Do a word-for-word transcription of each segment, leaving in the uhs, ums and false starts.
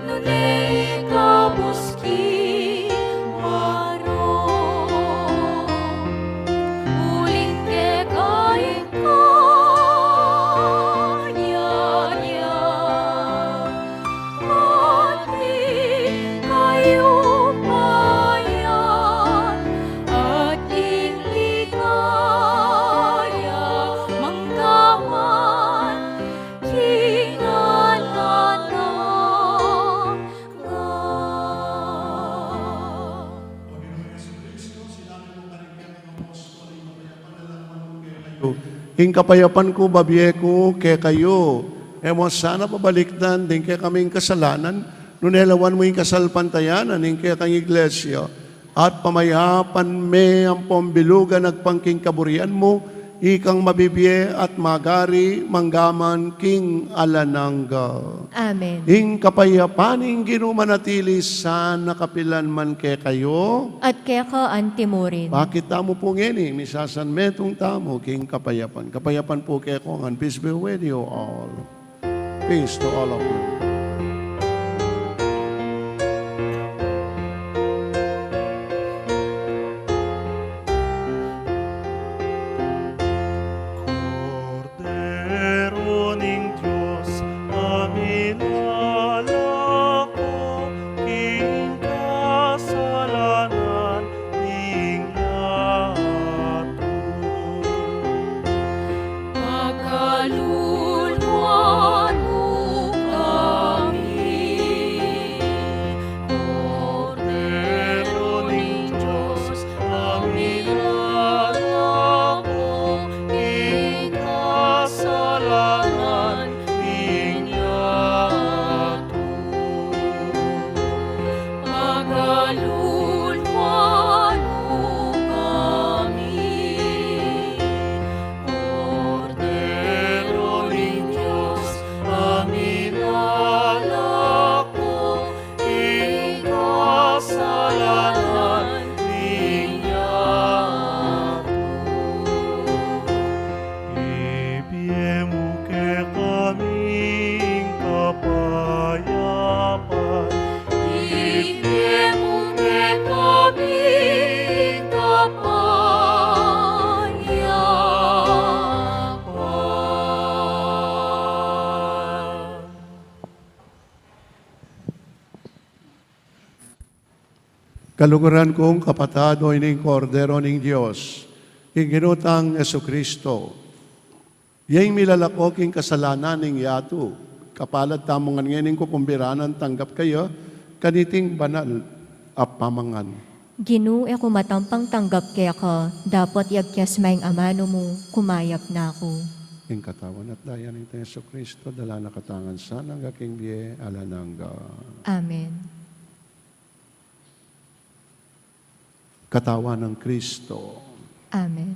Nune ikabus king marok, uling keka ing kayarian, at ing kayupayan, at ing ligaya, mangga man king alang angga. Ing kapayapan ku, bibie ku kekayu. E mu sana babalikdan ding kekaming kasalanan, nune lawan mu ing kasalpantayanan ning kekang Iglesia. At pamayapan me ampong bilugan agpang king kaburian mu, ikang mabibie at magari mangga man king alang angga. Amen. Ing kapayapan ning Ginu manatili sana kapilan man kekayu. At keka antimurin. Pakit tamu pu ngeni, misasanmetung tamu king kapayapan. Kapayapan pu kekongan, peace be with you all. Peace to all of you. Kordero ning Dios, a milalako king kasalanan ning yatu. Pakaluluan mu kami, Kordero ning Dios, a milalako king kasalanan ning yatu. Pakaluluan mu kami, Kordero ning Dios, a milalako king kasalanan ning yatu. Ibie mu kekami ing kapayapan. Ibie mu kekami ing kapayapan. Kaluguran kung kapatad, o ini ing Kordero ning Dios, ing Ginu tang Jesucristo. Ya ing milalako king kasalanan ning yatu. Kapalad tamu ngan ngening kukumbiranan tanggap kaya kaniting banal a pamangan. Ginu, e ku matampang tanggap keka, dapot yagkas me ing amanu mu, kumayap na ku. Ing katawan at daya ning Jesucristo, dala na katamu ngan sana king bie alang angga. Amen. Katawan nang Kristo. Amen.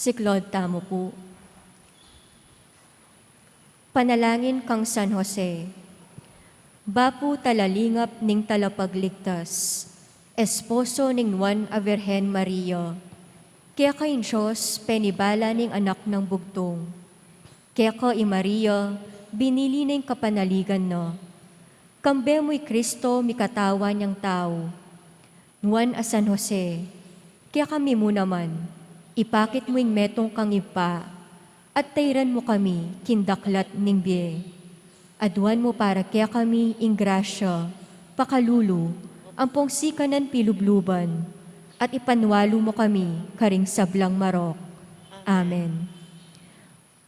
Siklaud tamu pu. Panalangin kang San Jose. Bapu talalingap ning Talapagligtas, esposo ning Nuan a Virgen Maria, keka ing Dios penibala ning Anak nang Bugtung. Keka i Maria binili na ing kapanaligan na. Kambe mu i Kristo mikatawan yang tau. Nuan a San Jose, kekami mu naman, ipakit mu ing metung kang Ibpa, at tairan mu kami king daklat ning bie. Aduan mu para kekami ing grasya, pakalulu, ampong sikanan pilubluban, at ipanwalu mu kami karing sablang marok. Amen.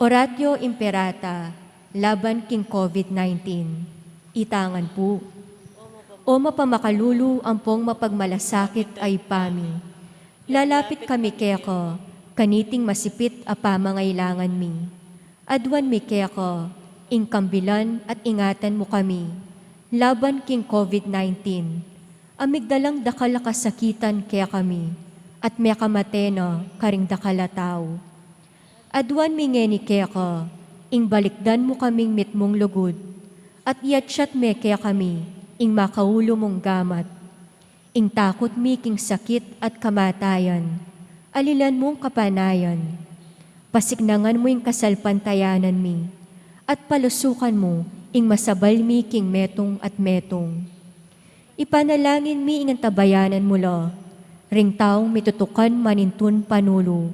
Oratio Imperata, laban king COVID nineteen. Itangan pu. O mapamakalulu ampong mapagmalasakit a Ibpa mi, lalapit kami keka kaniting masipit a pamangailangan mi. Aduan mi keka ing kambilan at ingatan mu kami laban king COVID nineteen a migdalang dakal a kasakitan kekami at mekamate na karing dakal a tau. Aduan mi ngeni keka ing balikdan mu kaming mitmung lugud, at iatsat me kekami ing makaulu mung gamat. Ing takut mi king sakit at kamatayan, alilan mung kapanayan. Pasiknangan mu ing kasalpantayanan mi, at palusukan mu ing masabal mi king metung at metung. Ipanalangin mi ing antabayanan mu la ring taung mitutukan manintun panulu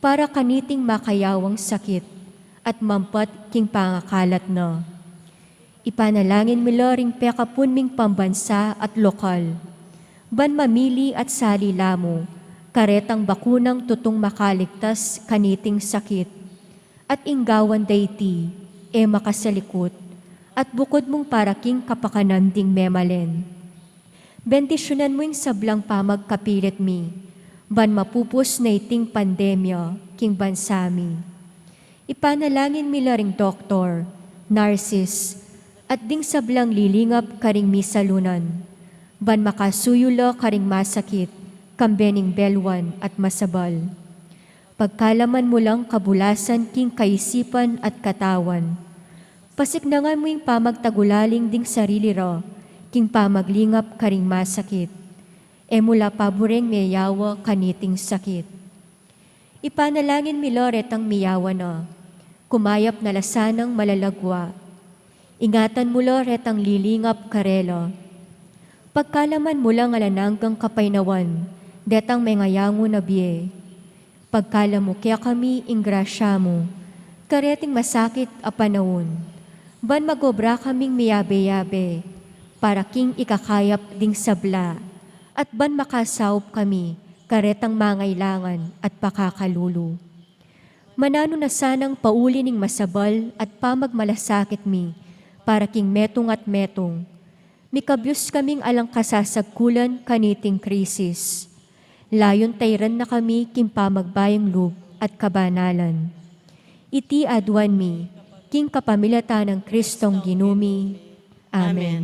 para kaniting makayawang sakit at mampat king pangakalat na. Ipanalangin mi la ring pekapun ming pambansa at lokal, ban mamili at sali la mu karetang bakunang tutung makaligtas kaniting sakit. At ing gawan da iti, e makasalikut, at bukud mung para king kapakanan ding memalen. Bendisyunan mu ing sablang pamagkapilit mi, ban mapupus na iting pandemya king bansa mi. Ipanalangin mi la ring doktor, narsis, at ding sablang lilingap karing misalunan, ban makasuyu la karing masakit, kambe ning belwan at masabal. Pagkalaman mu lang kabulasan king kaisipan at katawan. Pasiknangan mu ing pamagtagulaling ding sarili ra king pamaglingap karing masakit. E mu la paburing meyawa kaniting sakit. Ipanalangin mi la retang miyawa na, kumayap na la sanang malalagwa. Ingatan mu la retang lilingap karela. Pagkalaman mu lang alang anggang kapaynawan detang mengayangu na bie. Pagkalub mu kekami ing grasya mu kareting masakit a panaun, ban magobra kaming miyabe-yabe para king ikakayap ding sabla, at ban makasaup kami karetang mangailangan at pakakalulu. Mananu na sanang pauli ning masabal at pamagmalasakit mi para king metung at metung. Mikabyus kaming alang kasasagkulan kaniting krisis. Layun tairan na kami king pamagbayung lub at kabanalan. Iti aduan mi king kapamilatan nang Kristong Ginu mi. Amen. Amen.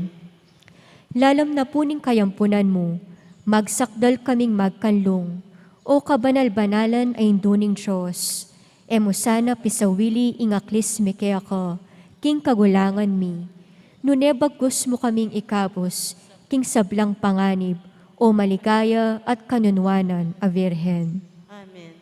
Lalam na pu ning kayampunan mu, magsakdal kaming magkanlung, O kabanal-banalan a Indu ning Dios. E mu sana pisawili ing aklis mi keka king kagulangan mi, nune bagkus mu kaming ikabus king sablang panganib, O maligaya at kanunuanan a Virgen. Amen.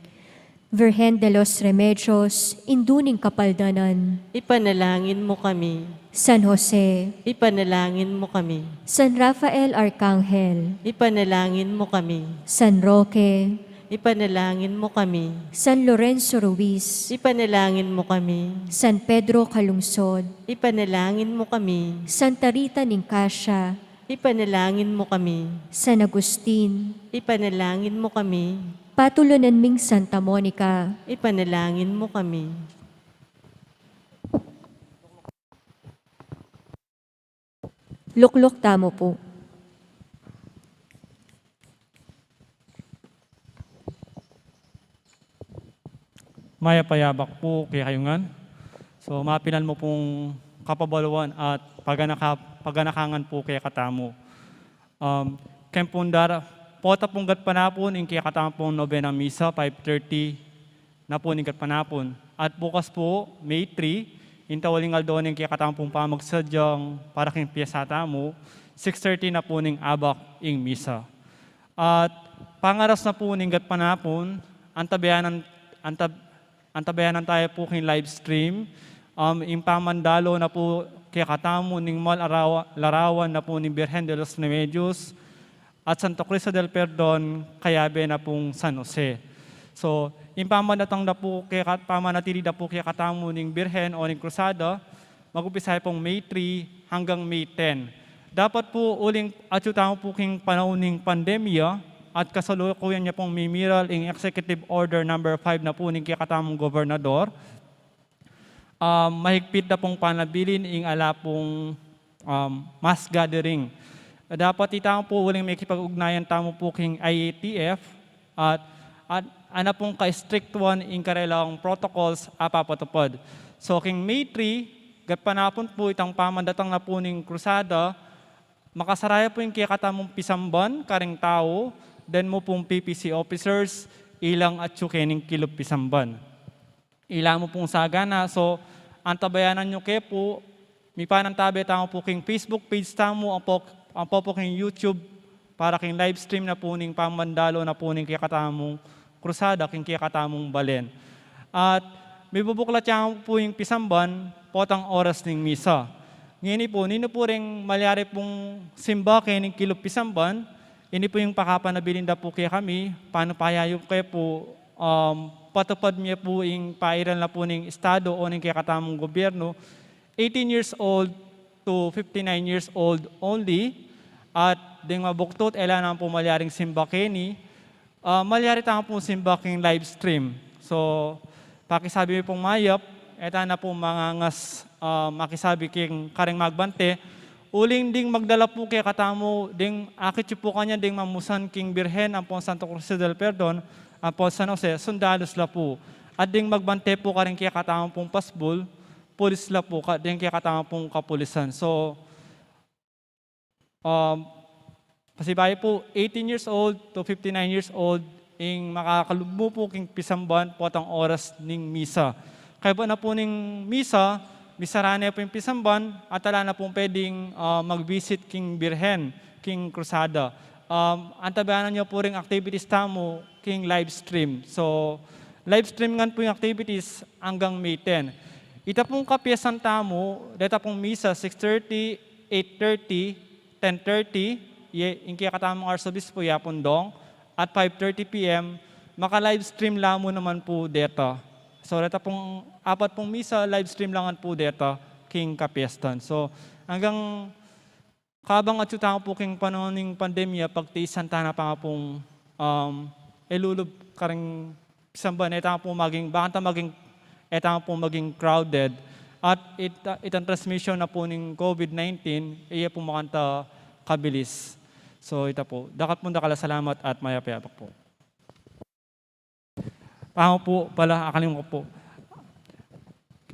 Virgen de los Remedios, Indu ning Kapaldanan. Ipanalangin mu kami. San Jose. Ipanalangin mu kami. San Rafael Arkanghel. Ipanalangin mu kami. San Roque. Ipanalangin mu kami. San Lorenzo Ruiz. Ipanalangin mu kami. San Pedro Calungsod. Ipanalangin mu kami. Santa Rita ning Cascia. Ipanalangin mu kami. San Agustin. Ipanalangin mu kami. Patulunan ming Santa Monica. Ipanalangin mu kami. Lukluk tamu pu. Mayap a yabak pu kekayu ngan. So, mapilan mu pung kapabaluan at paganaka-, paganakan pu kekatamu. Um, keng pung dara-, pota pung gatpanapun, ing kekatamu pung nobena misa, five thirty, na pu ning gatpanapun. At bukas pu, May three, ing tauling aldo ning kekatamung pamagsadyang para king piyesta tamu, six thirty na pu ning abak ing misa. At pangaras na pu ning gatpanapun, antabayanan, antab-, antabayanan tamu pu king live stream, um, ing pamandalo na pu kekatamu ning mal arawa-, larawan na pu ning Birhen de los Remedios, at Santo Cristo del Perdon, kayabe na pung San Jose. So, ing pamadatang da pu keka-, pamanatili da pu kekatamu ning Birhen o ning Krusada, mag-umpisa pung May three hanggang May ten. Dapat pu uling atyu tamu pu king panaun ning pandemya at kasalukuyan ya pung mimiral ing Executive Order number five na pu ning kekatamung gobernador, ah, mahigpit da pung panabilin ing ala pung, um, mass gathering. Dapat ita pu uling makipag-ugnayan tamu pu king I A T F at, at ana pung ka-istriktuan ing karelang protocols a papatupad. So, king May three, gatpanapun pu itang pamandatang na pu ning krusada, makasaraya pu ing kekatamung pisamban karing tau, den mu pung P P C officers, ilang atyu kening kilub pisamban. Ila mu pung sagana. So, antabayanan yu ke pu, mipanantabe tamu pu king Facebook page tamu, ampo, ampo pu king YouTube, para king live stream na pu ning pamandalo na pu ning kekatamung krusada, king kekatamung balen. At mibubuklat ya pu ing pisamban, potang oras ning misa. Ngeni pu, ninu pu ring malyari pung simba kening kilub pisamban, ini pu ing pakapanabilin da pu kekami, panu payayu ke pu, um, patupad mi pu ing pairal na pu ning estado o ning kekatamung gobyernu, eighteen years old to fifty-nine years old only, at ding mabuktut, e la naman pu malyaring simba keni, ah, malyari tamu pung simba king live stream. So, pakisabi mi pung mayap, e ta na pu mangangas, ah, makisabi king karing magbante, uling ding magdala pu kekatamu, ding akit yu pu kanyan, ding mamusan king Birhen, ampon Santo Cristo del Perdon, ampon San Jose, sundalus la pu. At ding magbante pu karing kekatamu pung pasbul, pulis la pu, ka-, ding kekatamu pung kapulisan. So, um, pasibayu pu, eighteen years old to fifty-nine years old, ing makakalub mu pu king pisamban, potang oras ning misa. Kaybat na pu ning misa, misara ne pu ing pisamban, at ala na pung pwedeng, ah, mag-visit king Birhen, king krusada. Um, antabayanan yu pu ring activities tamu king live stream. So, live stream ngan pu ing activities anggang May ten. Ita pung kapiestan tamu, deta pung misa, six thirty, eight thirty, ten thirty, ye, ing kekatamung arsobispo, ya pung dong, at five thirty P M, maka-live stream la mu naman pu deta. So, deta pung apat pung misa, live stream la ngan pu deta king kapiestan. So, anggang kabang atyu tamu pu king panaun ning pandemya, pagtiisan ta na pa pung, um, e lulub karing pisamban, e tamu pu maging, bakanta maging, e tamu pu maging crowded. At it-, itang transmission na pu ning COVID nineteen, e ya pu makanta kabilis. So, ita pu. Dakal pung dakal a salamat at mayap a abak pu. Pangu pu pala, akalim ku pu.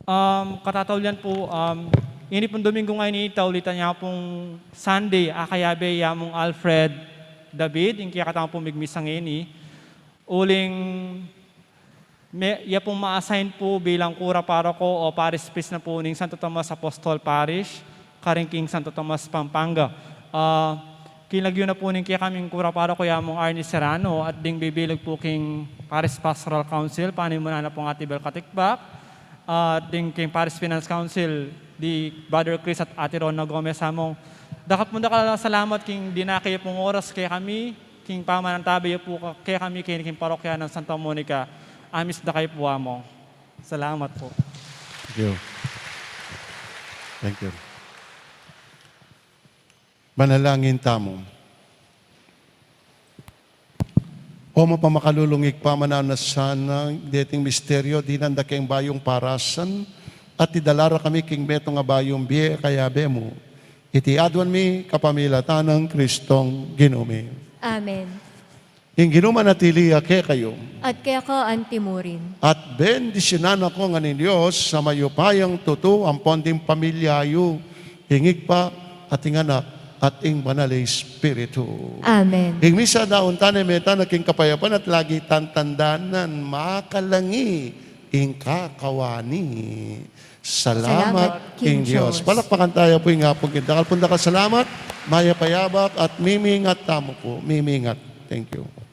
Um, katataulian pu, um, ini pung Domingo ngeni, taulitan ya pung Sunday, akayabe ya mung Alfred David, ing kekatamung migmisa ngeni. Uling me-, ya pung ma-assign pu bilang kura paroko o parish priest na pu ning Santo Tomas Apostol Parish, karin king Santo Tomas, Pampanga. Ah, king lagyu na pu ning kekaming kura paroko, ya mung Arnie Serrano, at ding bibilug pu king Parish Pastoral Council, panimunan na pung Ate Bel Katikbak, at ding king Parish Finance Council, di Brother Chris at Ate Rona Gomez. Among dakal pung dakal a salamat king dinake yu pung oras kekami, king pamanantabe yu pu ka-, kekami keni king parokya nang Santa Monica. Amis da kayu pu, Among. Salamat pu. Thank you. Thank you. Manalangin tamu. O mapamakalulung Ibpa, mananu na sana deting misteryo, dinan da keng bayung parasan, at idala ra kami king metung a bayung bie, kayabe mu. Iti aduan mi kapamilatan nang Kristong Ginu mi. Amen. Ing Ginu manatili ya kekayu. At keka antimurin. At bendisyunan na kayu ngan ning Dios a mayupayang tutu, ampon ding pamilya yu, ing Ibpa at ing Anak at ing Banal a Espiritu. Amen. Ing misa daun tana, mete na king kapayapan at lagi tang tandanan makalangi ing kakawani. Salamat king Dios. Palakpakan taya pu ing Apung king dakal pung dakal. Salamat, mayap a yabak at mimingat tamu pu. Mimingat. Thank you.